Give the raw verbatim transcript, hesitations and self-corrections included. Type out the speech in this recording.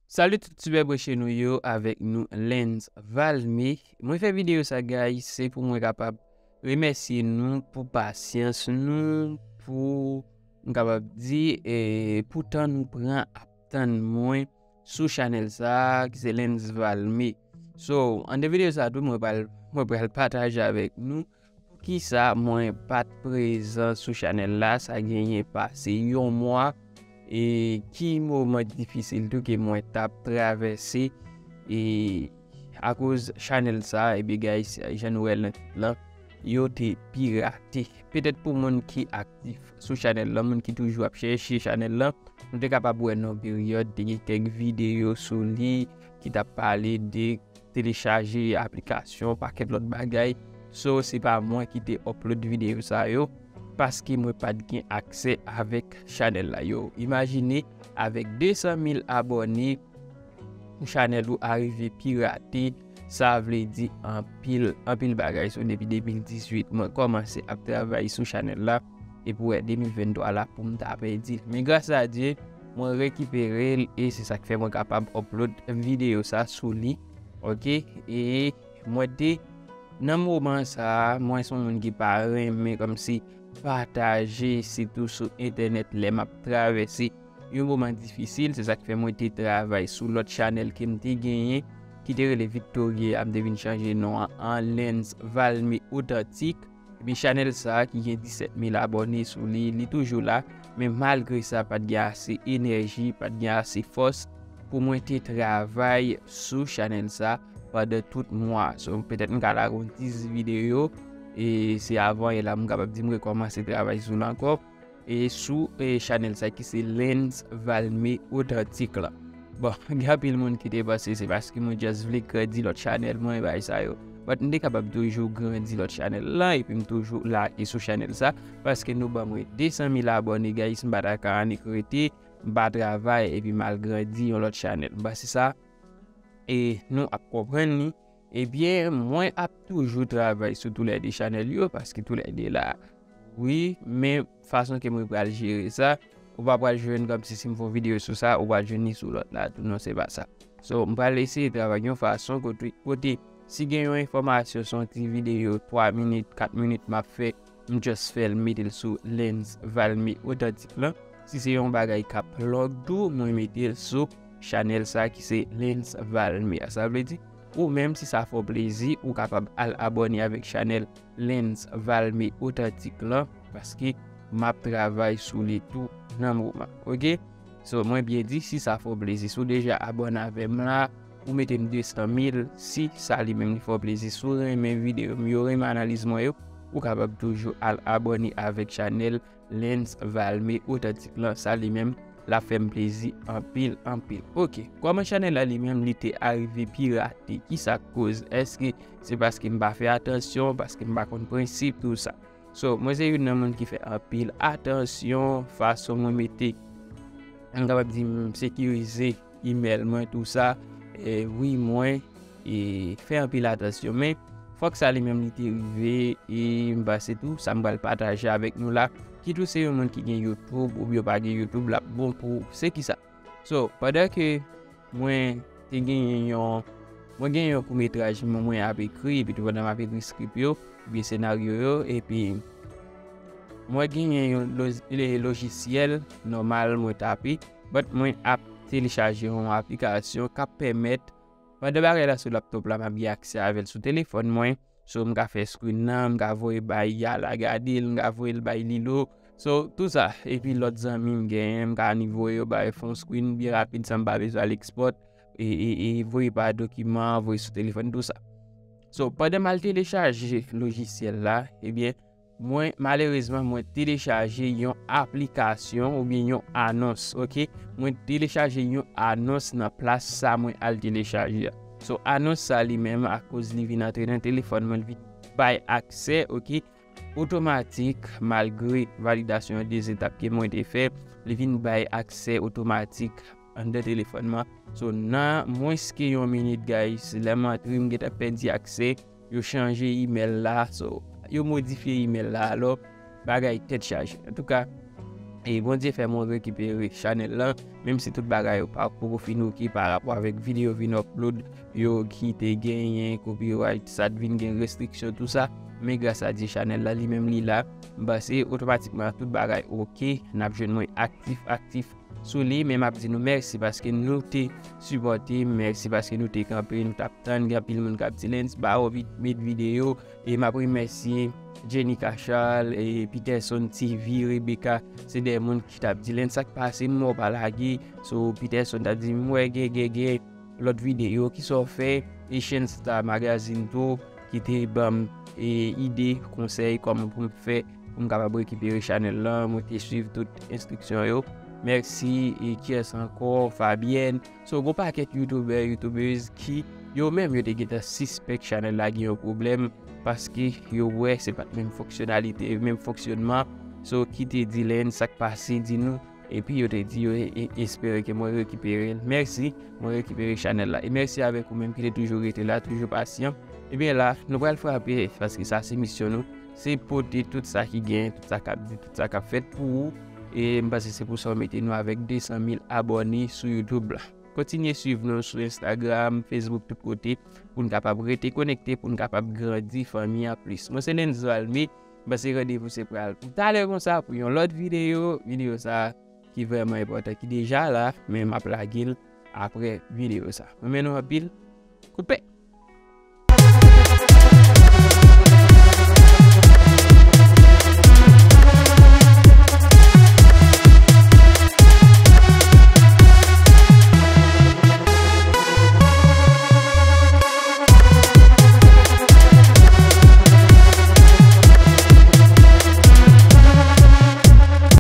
Salut tout sipè branche nou yo, avèk nou Lens Valme. Mwen fè videyo sa, guys, se pou mwen kapab remèsye nou pou pasyans nou, pou m kapab di, e, pou tan nou pran ap tann mwen sou chanèl sa, ki se Lens Valme. So, anndan videyo sa tou, mwen pral, mwen pral pataje avèk nou poukisa mwen pa t prezan sou chanèl la, sa genyen pase yon mwa, e ki moman difisil tou ke mwen t ap travèse, e akoz chanèl sa, ebyen, guys, jan nou wè l nan tit lan, yo te pirate. Petèt pou moun ki aktif sou chanèl lan, moun ki toujou ap chèche chanèl lan, nou te kapab wè nan yon peryòd, te gen kèk videyo sou li ki t ap pale de telechaje aplikasyon, pakèt lòt bagay. So, se pa mwen ki te upload videyo sa yo, paske mwen pa t gen aksè avèk chanèl la. Yo, imajine, avèk de san mil abòne, pou chanèl ou arive pirate, sa vle di anpil, anpil bagay. So, depi de mil dizuit, mwen kòmanse ap travay sou chanèl la, epi w wè de mil venntwa la pou m ta pèdi l. Men gras a Dye, mwen rekipere l, e se sa k fè mwen kapab upload videyo sa sou li. Oke? E mwen te, nan moman sa a, mwen se yon moun ki pa renmen kòmsi pataje, sitou sou entènèt, lè m ap travèse yon moman difisil. Se sa k fè mwen te travay sou lòt chanèl ke m te genyen, ki te rele Victoria a, m te vin chanje non an an Lens Valme Otantik. Epi chanèl sa a ki gen disèt mil abòne sou li, li toujou la. Men malgre sa, pa t gen ase enèji, pa t gen ase fòs pou mwen te travay sou chanèl sa pandan tout mwa. So, petèt m ka lage yon dis videyo, e se avan yè la m kapab di m rekòmanse travay sou l ankò, e sou, e, chanèl sa ki se Lens Valme Otantik lan. Bon, gen anpil moun ki te panse se paske mwen just vle grandi lòt chanèl mwen, bagay sa yo. But m te kapab toujou grandi lòt chanèl lan, epi m toujou la e sou chanèl sa, paske nou ban mwen de san mil abòne, guys, m pa ta ka annik rete, m pa travay, epi m al grandi yon lòt chanèl. M panse sa, e nou ap konprann li. Ebyen, mwen ap toujou travay sou toulède chanèl yo, paske toulède la, wi, men fason ke mwen pral jere sa, ou pa pral jwenn kòmsi si m fè yon videyo sou sa, ou pral jwenn li sou lòt la tou. Non, se pa sa. So, m pral eseye travay yon fason kote, kote si gen yon enfòmasyon sou yon ti videyo twa minit, kat minit m ap fè, m just fè l, mete l sou Lens Valme Otantik lan. Si se yon bagay k ap long tou, mwen mete l sou chanèl sa ki se Lens Valme a. Sa vle di, ou menm, si sa fè w plezi, ou kapab al abòne avèk chanèl Lens Valme Otantik lan, paske m ap travay sou li tou nan moman. Oke? So, mwen byen di, si sa fè w plezi, si w deja abòne avè m la, ou mete m de san mil, si sa li menm li fè w plezi, si w renmen videyo m yo, renmen analiz mwen yo, ou kapab toujou al abòne avèk chanèl Lens Valme Otantik lan, sa li menm, l ap fè m plezi anpil, anpil. Oke, kòman chanèl la li menm li te arive pirate? Kisa k koz? Èske se paske m pa fè atansyon, paske m pa konn prensip, tou sa? So, mwen se youn nan moun ki fè anpil atansyon fason mwen mete, m kapab di, m sekirize imèl mwen, tou sa. E wi, mwen, e, fè anpil atansyon. Men, fòk sa li menm li te rive, e m panse tou, sa m pral pataje avèk nou la, ki tou se yon moun ki gen YouTube oubyen pa gen YouTube, l ap bon pou ou. Se kisa? So, pandan ke mwen te genyen yon, mwen genyen yon kout metraj mwen, mwen ap ekri, epi tou pandan m ap ekri script yo, oubyen senaryo yo, epi mwen genyen yon lo-, le-, lojisyèl nòmal mwen tape, but mwen ap telechaje yon aplikasyon k ap pèmèt, pandan bagay la sou laptop la, m ap gen aksè avè l sou telefòn mwen. So, m ka fè screen nan, m ka voye bay Yala gade l, m ka voye l bay Lilo. So, tou sa. Epi lòt zanmi m genyen, m ka annik voye yo bay phone screen byen rapid san m pa bezwen al export, e, e, e voye pa dokiman, voye sou telefòn, tou sa. So, pandan m al telechaje lojisyèl la, ebyen, mwen, malerezman, mwen telechaje yon aplikasyon oubyen yon anons, oke? Mwen telechaje yon anons nan plas sa mwen al telechaje a. So, anons sa li menm, akoz li vin antre nan telefòn mwen, li vin bay aksè, oke, otomatik, malgre validasyon de etap ke mwen te fè, li vin bay aksè otomatik anndan telefòn mwen. So, nan mwens ke yon minit, guys, lè m antre, m gentan pèdi aksè, yo chanje imèl la, so, yo modifye imèl la, alò, bagay tèt chaje. Antouka, E Bondye fè mwen rekipere chanèl lan, menm si tout bagay yo pa poko fin oke pa rapò avèk videyo vin upload yo ki te genyen copyright, sa t vin gen restriksyon, tou sa. Men gras a Dye, chanèl la li menm li la. M panse otomatikman tout bagay oke, n ap jwenn mwen aktif, aktif sou li, men m ap di nou mèsi paske nou te sipòte m, mèsi paske nou te kanpe, nou t ap tann, gen anpil moun k ap di Lens, ba yo vit met videyo, e m ap remèsye Jenica Charles, e Peterson T V, Rebecca, se de moun ki t ap di Lens, sa k pase, m wè w pa lage, so Peterson t ap di m wè gen, gen, gen lòt videyo, kisa w fè, e Shenstar Magazine tou, ki te ban m, e, ide, konsèy, kòman pou m fè, pou m kapab rekipere chanèl lan, mwen te swiv tout enstriksyon yo. Mèsi, e kiyès ankò, Fabienne. So, gon pakèt youtubè, youtubèz ki, yo menm, yo te gentan sispèk chanèl la gen yon pwoblèm, paske yo wè se pa t menm fonksyonalite, menm fonksyonman. So, ki te di Lens, sa k pase, di nou. Epi yo te di yo e-, e-, espere ke mwen rekipere l. Mèsi, mwen rekipere chanèl la. E mèsi avèk ou menm ki te toujou rete la, toujou pasyan. Ebyen la, nou pral frape, paske sa se misyon nou. Se pote tout sa ki gen, tout sa k ap di, tout sa k ap fèt pou ou. E m panse se pou sa w mete nou avèk de san mil abòne sou YouTube la. Kontinye swiv nou sou Instagram, Facebook, tout kote, pou n kapab rete konekte, pou n kapab grandi fanmi an plis. Mwen se Lens Valmy, m panse randevou se pral pou talè konsa, pou yon lòt videyo, videyo sa ki vrèman enpòtan, ki deja la, men m ap lage l apre videyo sa. Mwen renmen nou anpil, kout pè!